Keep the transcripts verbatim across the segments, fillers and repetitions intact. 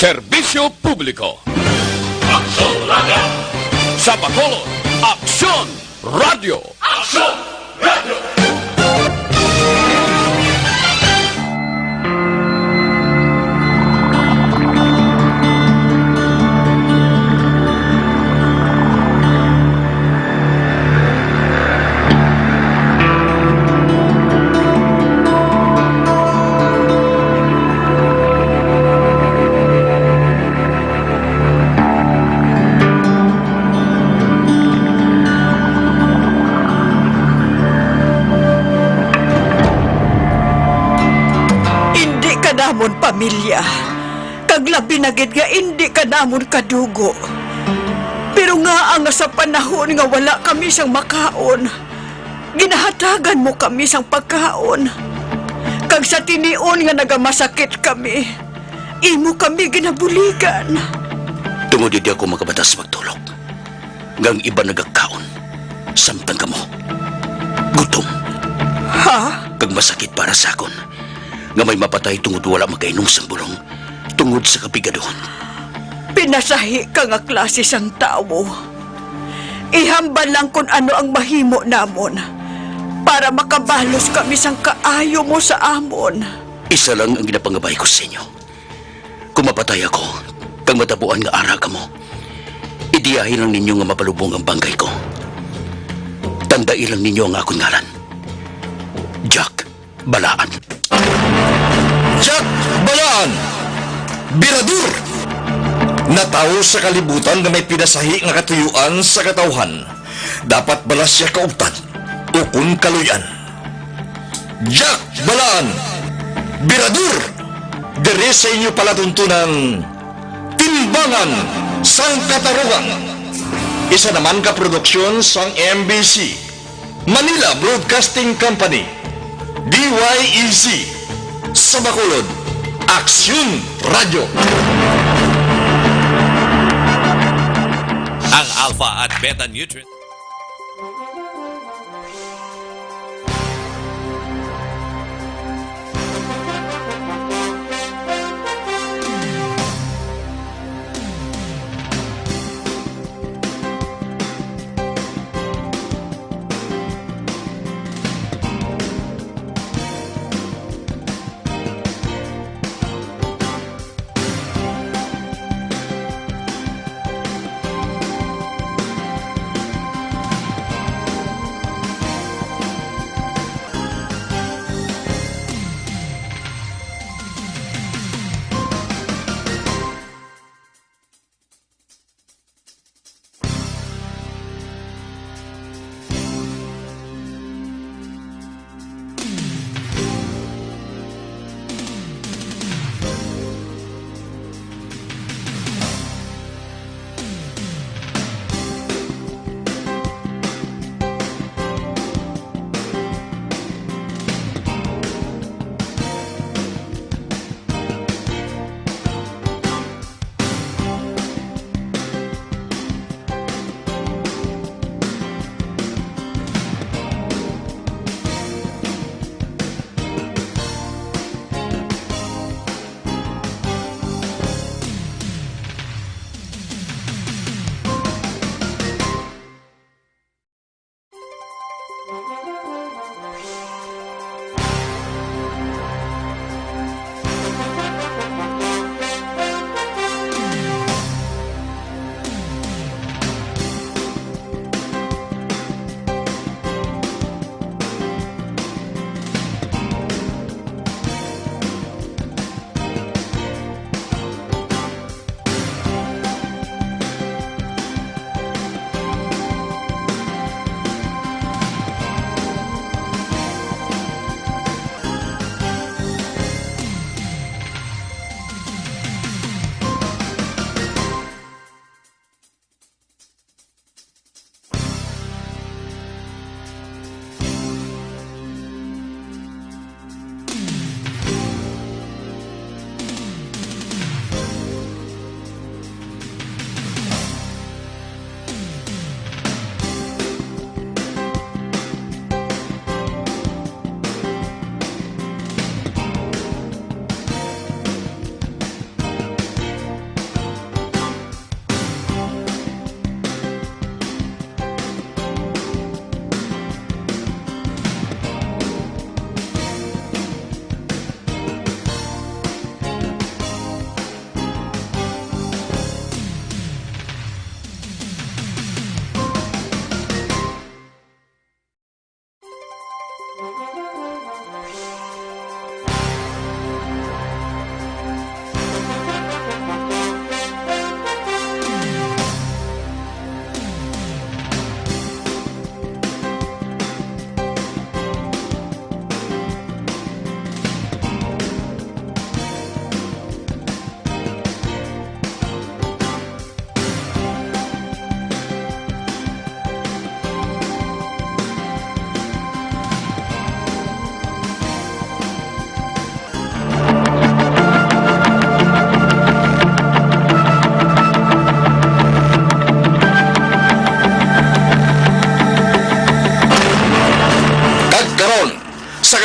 Serbisyo Publiko. Aksyon Radio! Sa Bacolod, Aksyon Radio! Aksyon Radio! Indi ka namon pamilya, kag labi na gid nga indi ka namon kadugo. Pero ngaa nga sa panahon nga wala kami sang makaon, ginahatagan mo kami sang pagkaon, kag sa tinion nga nagamasakit kami, imo kami ginabuligan. Tungod hindi ako makabatas magtulog, nga ang iban nagakaon, samtang kamo gutom. Ha? Kag masakit para sa akon nga may mapatay tungod wala makainom sang bulong tungod sa kapigaduhon. Pinasahi ka nga klase sang tawo. Ihambal lang kon ano ang mahimo namon para makabalos kami sang kaayo mo sa amon. Isa lang ang ginapangabay ko sa inyo. Kung mapatay ako, kag matabuan nga ara kamo, idiyahi lang ninyo nga mapalubong ang banggay ko. Tandai lang ninyo ang akon ngalan, Jack Balaan. Jack Balaan, birador, nga tawo sa kalibutan nga may pinasahi nga katuyuan sa katawhan. Dapat bala sia kaugtan ukon kaluy-an. Jack Balaan, birador, diri sa inyo palatuntunan, Timbangan sang Katarungan. Isa naman ka produksyon sang M B C, Manila Broadcasting Company, D Y E C, sa Bacolod, Aksyon Radio. Ang Alpha at Beta Nutrient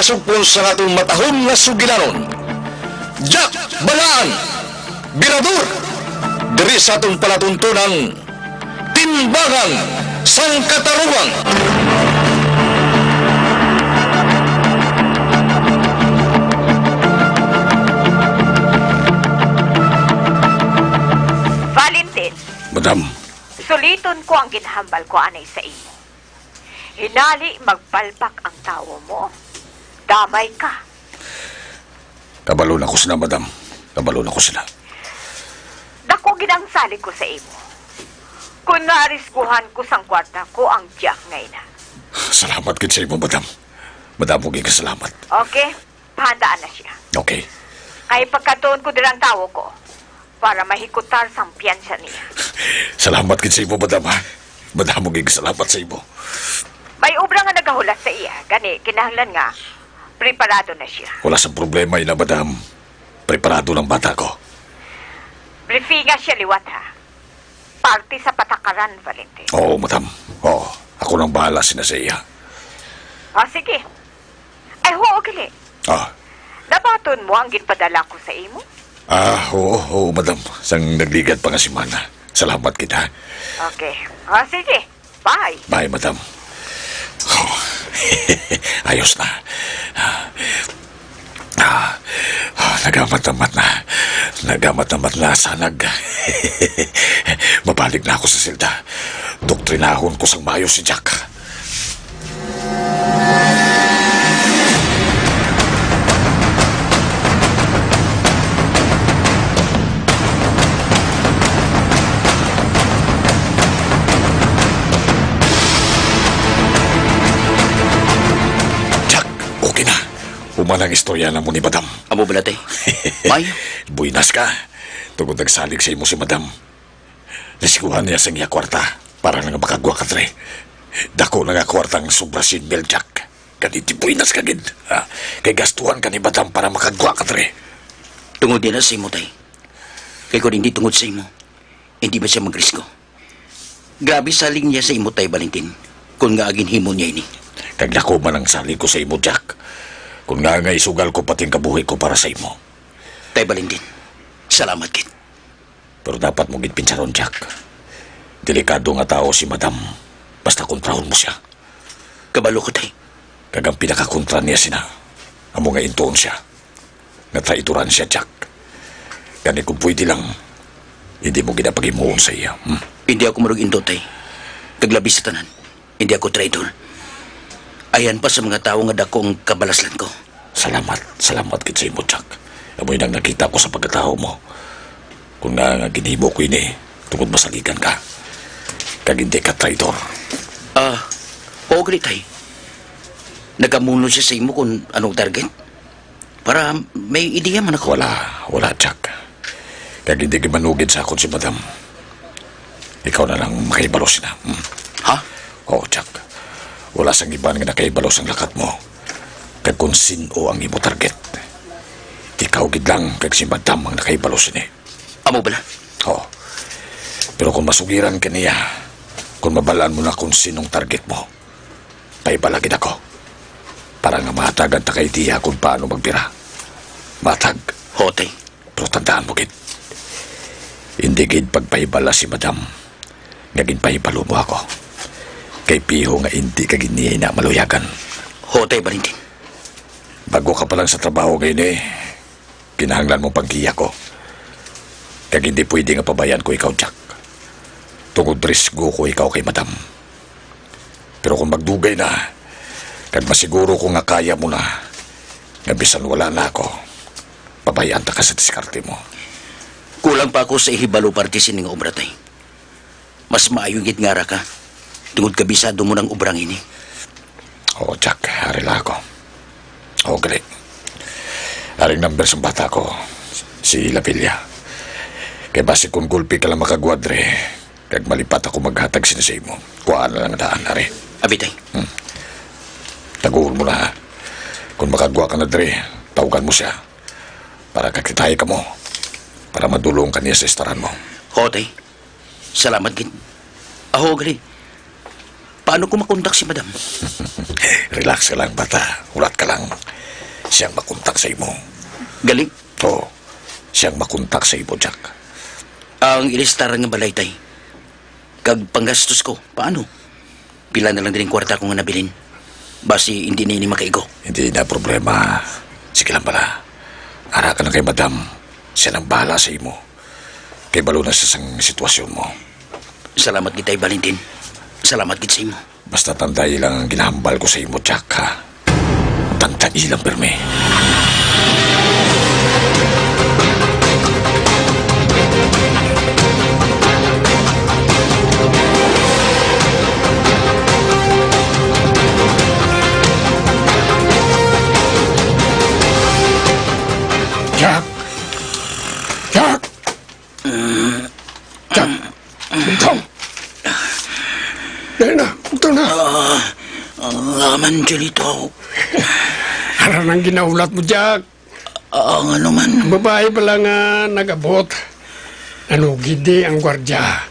supon sang aton matahom nga sugilanon, Jack Balaan, Birador, diri sa aton palatuntunang Timbangan sang Katarungan. Valentin, Madam. Suliton ko ang ginhambal ko anay sa imo. Hinali magpalpak ang tawo mo. Damay ka. Kabalo na ko sila, madam. Kabalo na ko sila. Dako gid ang salig ko sa imo. Kung naarisguhan ko sang kwarta ko ang Jack nga ina. Salamat gid sa imo, madam. Madamo gid ka salamat. Okay. Pahandaan na siya. Okay. Kay pagkatuon ko dira ang tawo ko para mahikutar sang piyansa niya. Salamat gid sa imo, madam, ha? Madamo gid salamat sa imo. May obra nga nagahulat sa iya, gani kinahanglan nga preparado na siya. Wala sang problema ina, madam. Preparado lang bata ko. Briefinga siya liwat, ha? Parte sa patakaran, Valentin. Oo, madam. Oo, ako nang bahala sina sa iya. O, sige. Ay, huo, gali. Ah. Nabaton mo ang ginpadala ko sa imo? Ah, oo, oo, madam. Sang nagligad pa nga semana. Salamat kita. Okay. O, sige. Bye. Bye, madam. Oh. Ayos na. Ah, ah, nagamamat-amat na. Nagamamat-amat na, sanag. Mabalik na ako sa selda. Doktrinahon ko sang maayo si Jack. Jack, okay na. Human ang istorya namo ni Madam. Amo bala, tay? May? Buenas ka. Tungod nagsalig sa imo si Madam. Risguhan niya sang iya kwarta para lang makagwa ka dre. Dako na nga kwarta ang sobra sin mil, Jack. Kani di buenas ka gid, ha? Kay gastuhan ka ni Madam para makagwa ka dre. Tungod niya na sa imo, tay. Kay kung hindi tungod sa imo, hindi man siya magrisgo. Grabe salig niya sa imo, Tay Valentin, kung nga ginhimo niya ini. Kag dako man ang salig ko sa imo, Jack. Kung nga nga isugal ko pati ang kabuhi ko para sa imo. Tay Valentin, salamat gid. Pero dapat mo gid pinsaron, Jack. Delikado nga tawo si Madam. Basta kontrahon mo siya. Kabalo ko, tay. Kag ang pinakakontra niya sina, amo nga intuon siya nga traidoran siya, Jack. Gani kung pwede lang, hindi mo gid na paghimuon sa iya, hmm? Hindi ako murag intuo, tay. Kag labi sa tanan, hindi ako traidor. Ayan pa sa mga tawo nga dako ang kabalaslan ko. Salamat, salamat gid sa imo, Jack. Amoy nang nakita ko sa pagkatawo mo. Kung nga, nga ginhimo ko ini, tungod masaligan ka, kag hindi ka traidor. Ah, oo, gali, tay. Nagamuno siya sa imo kung anong target? Para may ideya man ako. Wala, wala, Jack. Kag hindi gimanugid sa akon si Madam. Ikaw na lang makahibalo sina. Hmm. Ha? Oo, Jack. Wala sang iban nga nakahibalo sang lakat mo. Kag kung sin-o ang imo target. Ikaw gid lang kag si Madam ang nakahibalo sini. Amo bala? Oo. Pero kung masugiran ka niya, kung mabalaan mo na kung sinong target mo, pahibala gid ako. Para nga mahatagan ta ka ideya kung paano magbira. Matag. Ho, tay. Pero tandaan mo gid, hindi gid pagpahibala si Madam nga ginpahibalo mo ako. Kay piho nga hindi ka gid niya ina maluyagan. Ho, Tay Valentin. Bago ka pa lang sa trabaho ngayon eh, kinahanglan mo panggiya ko. Kag hindi pwede nga pabayaan ko ikaw, Jack. Tungod risgo ko ikaw kay Madam. Pero kung magdugay na, kag masiguro ko nga kaya mo na, nga bisan wala na ako, pabayaan ta ka sa diskarte mo. Kulang pa ako sa ihibalo parte sini nga obra, tay. Mas maayo gid nga ara ka, tungod kabisado mo nang obra nga ini. Oo, Jack, ari lang ako. Oo, gali. Ari ang number sa bata ko, si Lapilla. Kay basi kung gulpi ka lang makagwa dre, kag malipat ako maghatag sina sa imo. Kuhaan na lang daan, ari. Abi, tay. Hmm. Taguhon mo na, ha. Kung makagwa ka na dre, tawagan mo siya. Para kakitahi kamo. Para madulong ka niya sa istaran mo. Ho, tay. Salamat gid. Aho, gali. Paano ko makontak si Madam? Relax ka lang, bata. Hulat ka lang. Siyang makontak sa imo. Gali? Oo, siyang makontak sa imo, Jack. Ang ilistar nga balay, tay. Kag panggastos ko, paano? Pila na lang dining kwarta ko nga nabilin? Basi hindi na ini makaigo. Hindi na problema. Sige lang bala. Ara ka na kay madam. Siya nang bahala sa imo. Kay balo na siya sang sitwasyon mo. Salamat gid, tay Valentin. Salamat gid sa imo. Basta tandai lang ang ginahambal ko sa imo, Jack, ha? Tandai lang, pirmi. Jack! Jack! Jack! Bugtaw! Dali na, bugtaw na! Ah, ah, aman, Julito. Ano nang ginahulat mo, Jack? Ah, ang ano man? Babae pala nga nag-abot. Nanugid di ang gwardya.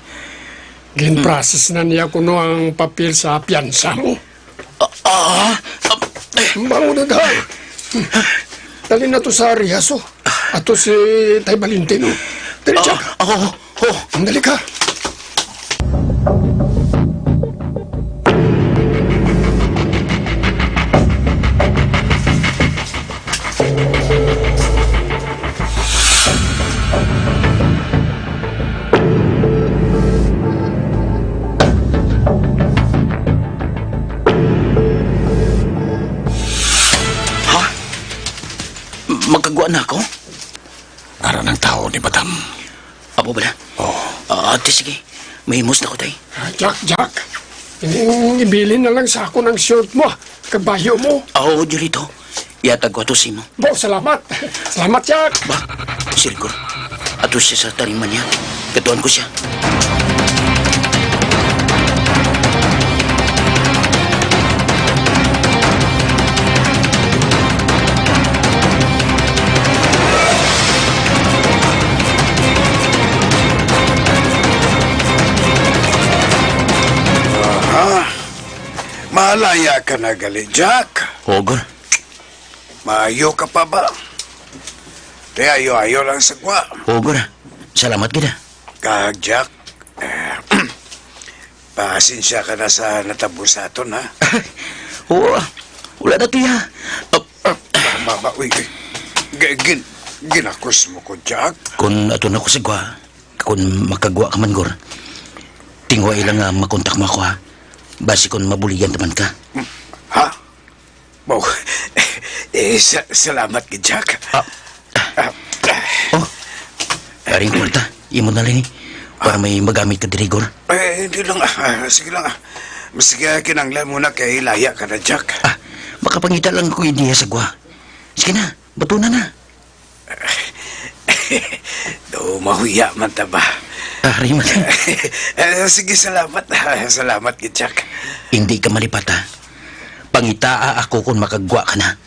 Gin-process na niya kuno ang papel sa piyansa mo. Ah, ah, ah, eh. Bangon na, dali. Dali na to sa Riaso. Ato si Tay Valentino. Dali, Jack. Ah, oo, oo. Dali ka. Ha? Makagwa na ako? Ara ng tao ni Madam. Abo bala? Oo. Ah, ate, sige. Mahimos na ko, tay. Ah, Jack, Jack. Ining ibilin na lang sa akon ang short mo, ah. Kabayo mo. Oo, Julito. Ihatag ko ato sa imo. Bo, salamat. Salamat, Jack. Ba, si Rigor. Ato siya sa taniman niya. Katuan ko siya. Aha. Malaya ka na gali, Jack. Huwag, Gor. Maayo ka pa ba? Kay ayo-ayo lang sa gwa. Oo, Gor. Salamat gid, ah. Kag, Jack, eh, pasensya ka na sa natabo sa aton, ha? Oo, ah. Wala na to, ya. Ah, ah. Tama ba? Uy, uy. G-, gin-, ginakos mo ko, Jack. Kung ato na ko sa gwa, kung makagwa ka man, Gor, tingwa lang nga makontak mo ako, ha? Basi kung mabuligan naman ka. Ha? Wow. Eh, sa-, salamat gid, Jack. Ah. Ah. Oh, karing kwarta, imo na lang ni. Para may magamit ka diri, Gor. Eh, hindi lang, ah, sige lang, ah. Mas sige, kinanglan mo na kay laya ka na, Jack. Ah, makapangita lang ko ideya sa gwa. Sige na, batuna na. Do, mahuya man ta ba? Ah, Raymond. Eh, sige, salamat. Salamat gid, Jack. Hindi ka malipata. Pangitaa ako kung makagwa ka na.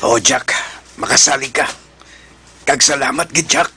Oo, Jack. Makasali ka. Kag salamat gid, Jack.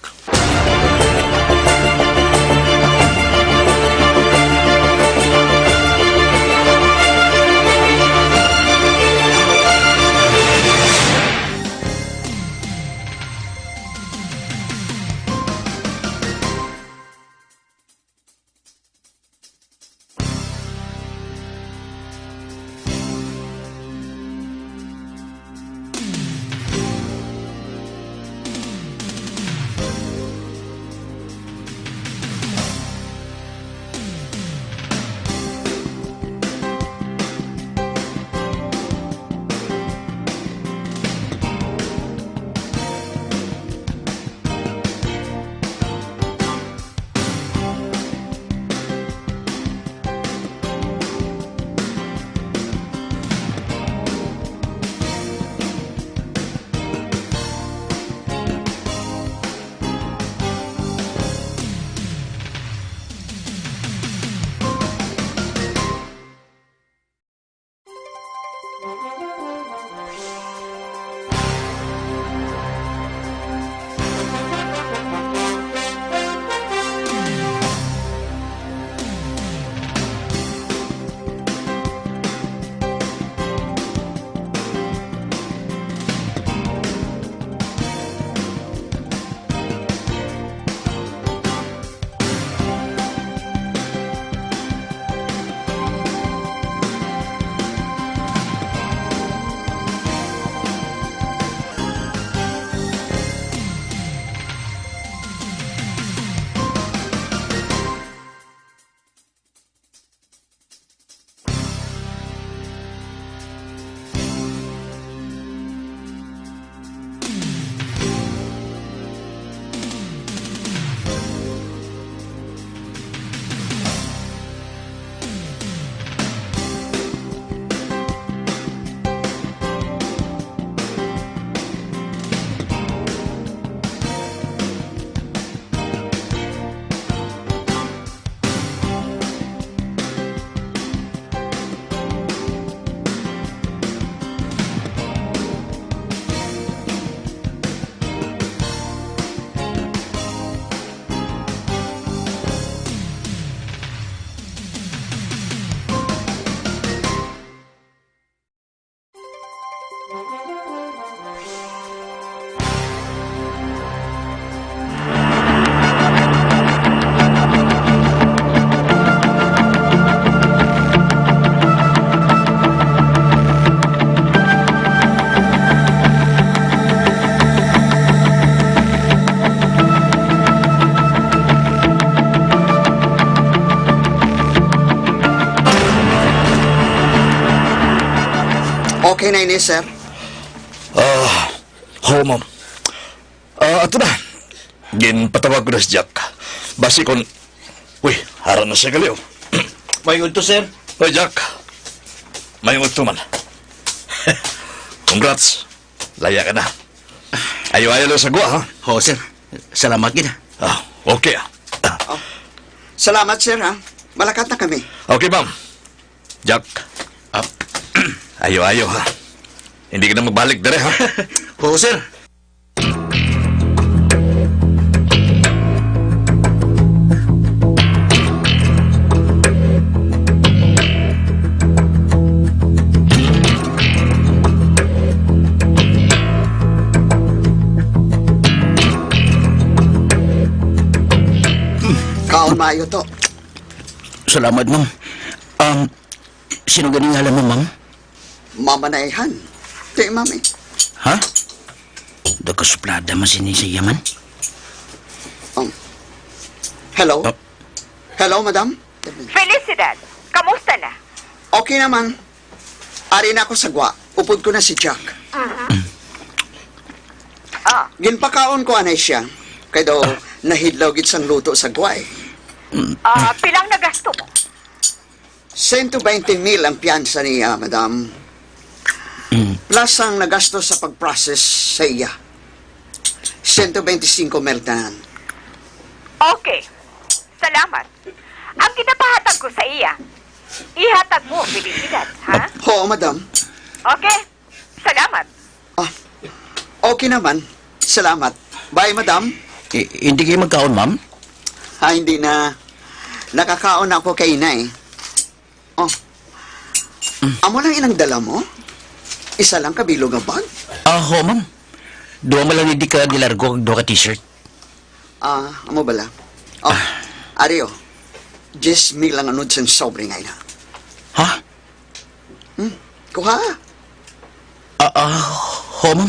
Okay na ini, sir? Ah, ho, ma'am. Ah, ato na. Ginpatawag ko na si Jack. Basi kon, uy, hara na siya gali, oh. May udto, sir. Oy, Jack. May udto man. Congrats. Laya ka na. Ayo-ayo lang sa gwa, ha? Ho, sir. Salamat gid, ha. Ah, okay, ah. Ah, salamat, sir, ha? Malakat na kami. Okay, ma'am. Jack. Ah, ayo-ayo, ha? Hindi ka na magbalik dere, ha? Ho, sir. Kaon maayo to. Salamat, ma'am. Um, sino gani ngalan mo, ma'am? Mamanayhan. Ti, ma'am, eh. Ha? Daw ka suplada man sini sa iya, man. Um, hello? Ah. Hello, madam? Felicidad, kamusta na? Okay naman. Ari na ako sa gwa. Upod ko na si Jack. Mhm. Ah. Ginpakaon ko anay siya. Kay daw nahidlaw gid sang luto sa gwa, eh. Ah, pilang nagasto mo? Sento baynte mil ang piyansa niya, madam. Mm. Plus ang nagasto sa pag-process sa iya. Sento baynte singko mil tanan. Okay. Salamat. Ang ginapahatag ko sa iya, ihatag mo, Felicidad, ha? Oo, madam. Okay. Salamat. Ah, okay naman. Salamat. Bye, madam. I-, hindi kayo magkaon, ma'am? Ah, hindi na. Nakakaon ako kay inay. Oh. Mm. Amo lang inang dala mo? Isa lang ka bilog nga bag? Ah, ho, ma'am. Duha man lang ni di ka nilargo, duha ka t-shirt. Ah, amo bala? Oh, ari, oh. Diyes mil ang anod sang sobre nga ina. Ha? Hmm, kuha. Ah, ah, ho, ma'am.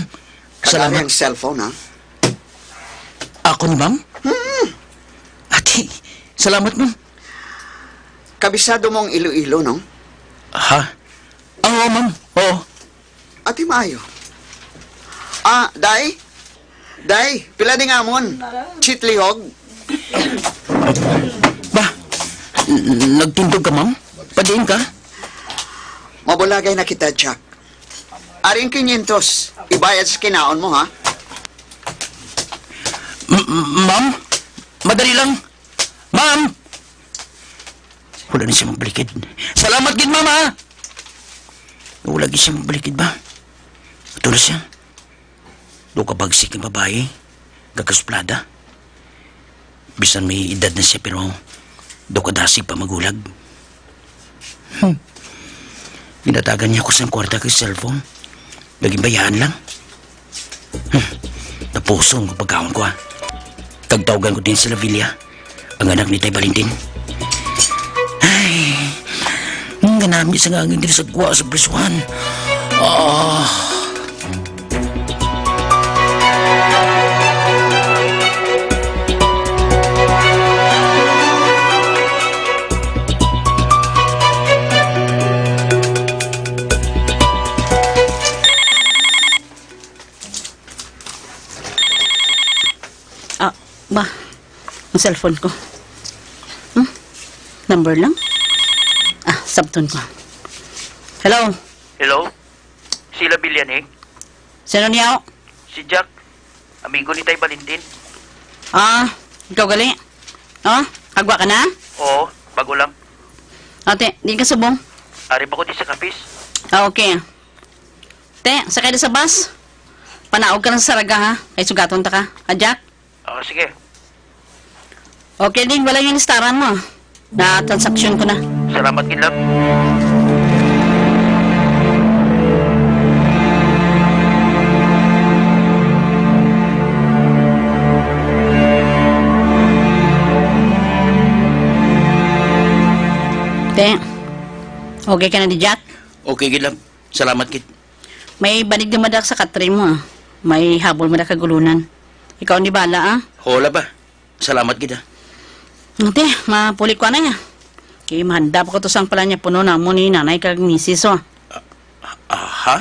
Kagari. Salamat. Ang cellphone, ha? Ako ni ma'am? Hmm. Ati, salamat, ma'am. Kabisado mo ang Iloilo, no? Ha? Ah, oo, ma'am. Oo. Ati, maayo. Ah, day? Day, pila ning amon? Chitlihog? Ba, n-, nagtindog ka, ma'am? Padiin ka? Mabulagay na kita, Jack. Aring kinyentos, ibayad sa kinaon mo, ha? M-, m-, ma'am, madali lang. Ma'am! Wala na siya magbalikid. Salamat gid, ma'am, ha? Wala gid siya magbalikid ba? Ito na siya. Daw kabagsik nga babayi, gagasuplada. Bisan may edad na siya, pero daw kadasig pa maghulag. Hmm. Ginatagan niya ako sang kwarta kag cellphone. Naging bayaan lang. Hmm. Tapuson ko pagkaon ko, ah. Kag tawgan ko din si Lavilla. Ang anak ni Tay Valentin. Ay, ang ganami sa ngangin diri sa gwa sa prisuhan. Ah. Ah, ba, ang cellphone ko. Hmm? Number lang? Ah, sabton ko. Hello? Hello? Sila Bilyani? Sino niya? Si Jack. Amigo ni Tay Valentin. Ah, ikaw gali? Oh, kagwa ka na? Oo, bago lang. Ate, di ka subong? Ari pa ko di sa kapis. Ah, okay. Te, sakay na sa bus. Panaog ka lang sa Saraga, ha? Kay sugaton ta ka. Ha, Jack? Ah, sige. Okay, Ding, wala yung listaran mo. Na-transaksyon ko na. Salamat gid, love. Te, okay ka na ni Jack? Okay gid, love. Salamat gid. May banig naman sa katre mo, ah. May habol man ka gulunan. Ikaw ni bala, ah. Hola ba? Salamat gid, ah. Ate, mapuli ko na niya. Kay mahanda pa ko to sang pala niya puno na mo ni nanay kag misis, oh. Ah, ah, ha?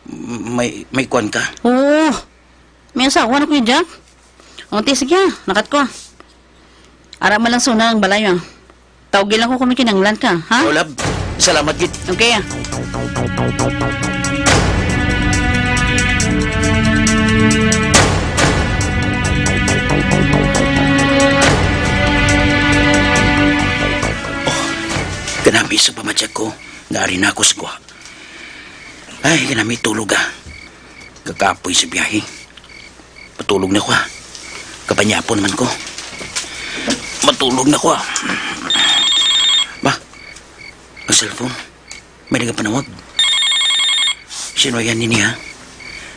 may, may kuwan ka? Oo. May asawa na ko ni Jack. O, ti, sige, ah. Lakat ko, ah. Ara man lang sa una ang balay, ah. Tawgi lang ko kung may kinahanglan ka, ha? Oh, love. Salamat gid. Okay, ah. Oh, kanami sa pamatyag ko, naari na ako sa kuha. Ay, kanami tulog, ah. Kakapoy sa biyahe. Matulog na ko, ah. Kapanyapon naman ko. Matulog na ko, ah. Ba, ang cellphone. May nagapanawag. Sino yan nini, ha?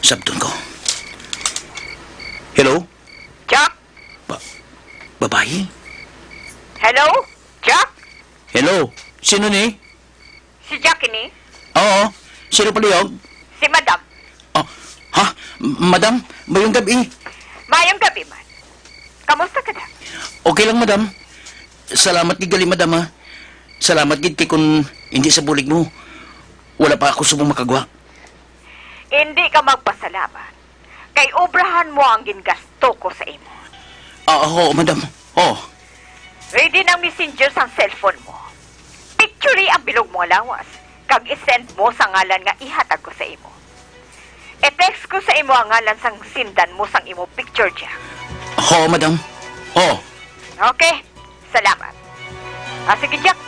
Sabton ko. Hello? Jack? Ba-, babayi? Hello? Jack? Hello? Sino ni? Si Jack ini? Oo. Sino palihog? Si Madam. Oh, ha? Madam, mayong gabi. Mayong gabi man. Kamusta ka na? Okay lang, madam. Salamat gid gali, madam, ha. Salamat gid kay kun hindi sa bulig mo, wala pa ako subong makagwa. Hindi ka magpasalamat. Kay obrahan mo ang gingasto ko sa imo. Ah, oo, madam. Oh. Ready ang messenger sang cellphone mo. Picture ang bilog mo nga lawas, kag i-send mo sa ngalan nga ihatag ko sa imo. I-text ko sa imo ang ngalan sang sindan mo sang imo picture, Jack. Oo, madam. Oh. Okay. Salamat. Ah, sige, Jack.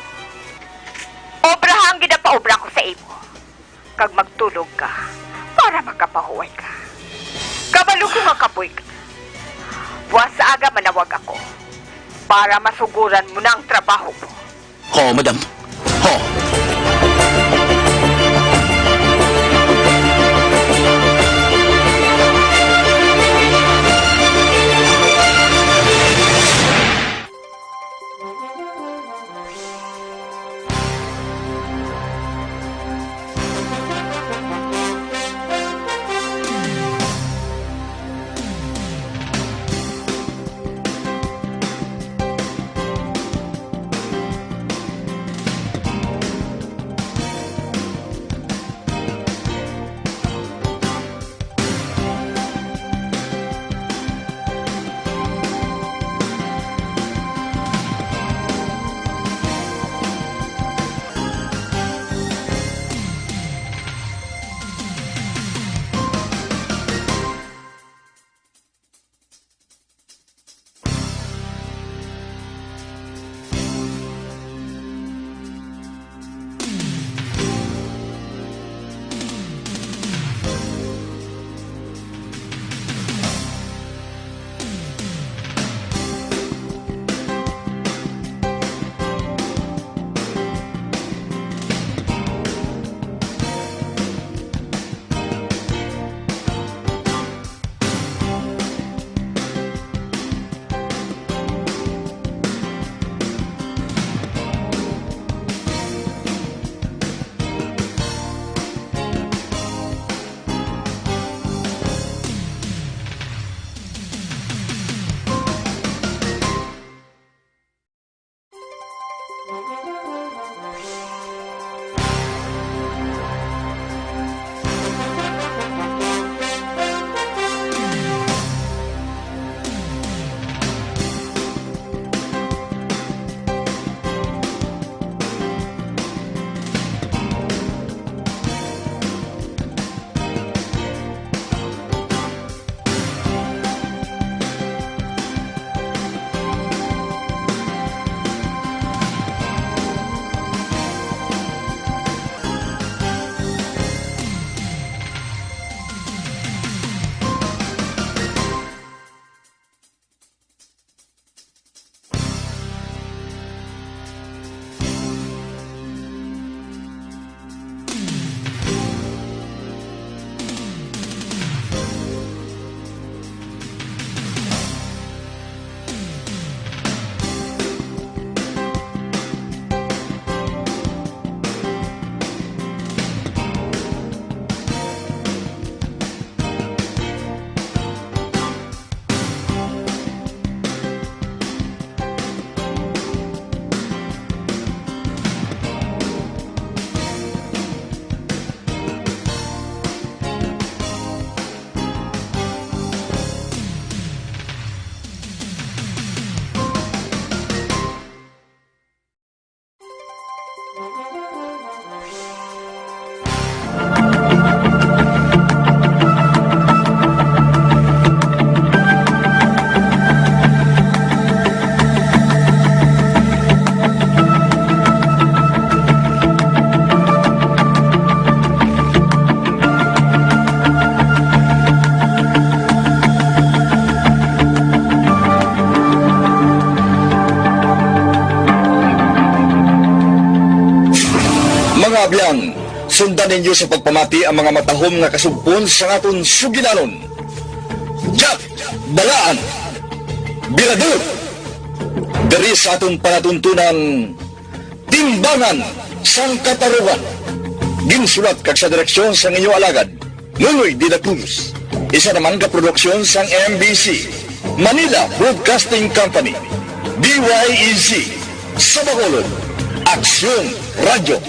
Obraha ang ginapaobra ko sa imo. Kag magtulog ka para makapahuway ka. Kabalo ko nga kapoy ka. Buwas sa aga manawag ako para masuguran mo na ang trabaho mo. Ho, madam. Ho. Biang, sundan ninyo sa pagpamati ang mga matahom nga kasugpon sa aton suginanon. Jack Balaan, Birador, diri sa aton palatuntunan, Timbangan sang Katarungan. Ginsulat kag sa direksyon sang inyo alagad, Nonoy de la Cruz. Isa naman ka produksyon sang M B C, Manila Broadcasting Company, D Y E C, sa Bacolod, Aksyon Radyo.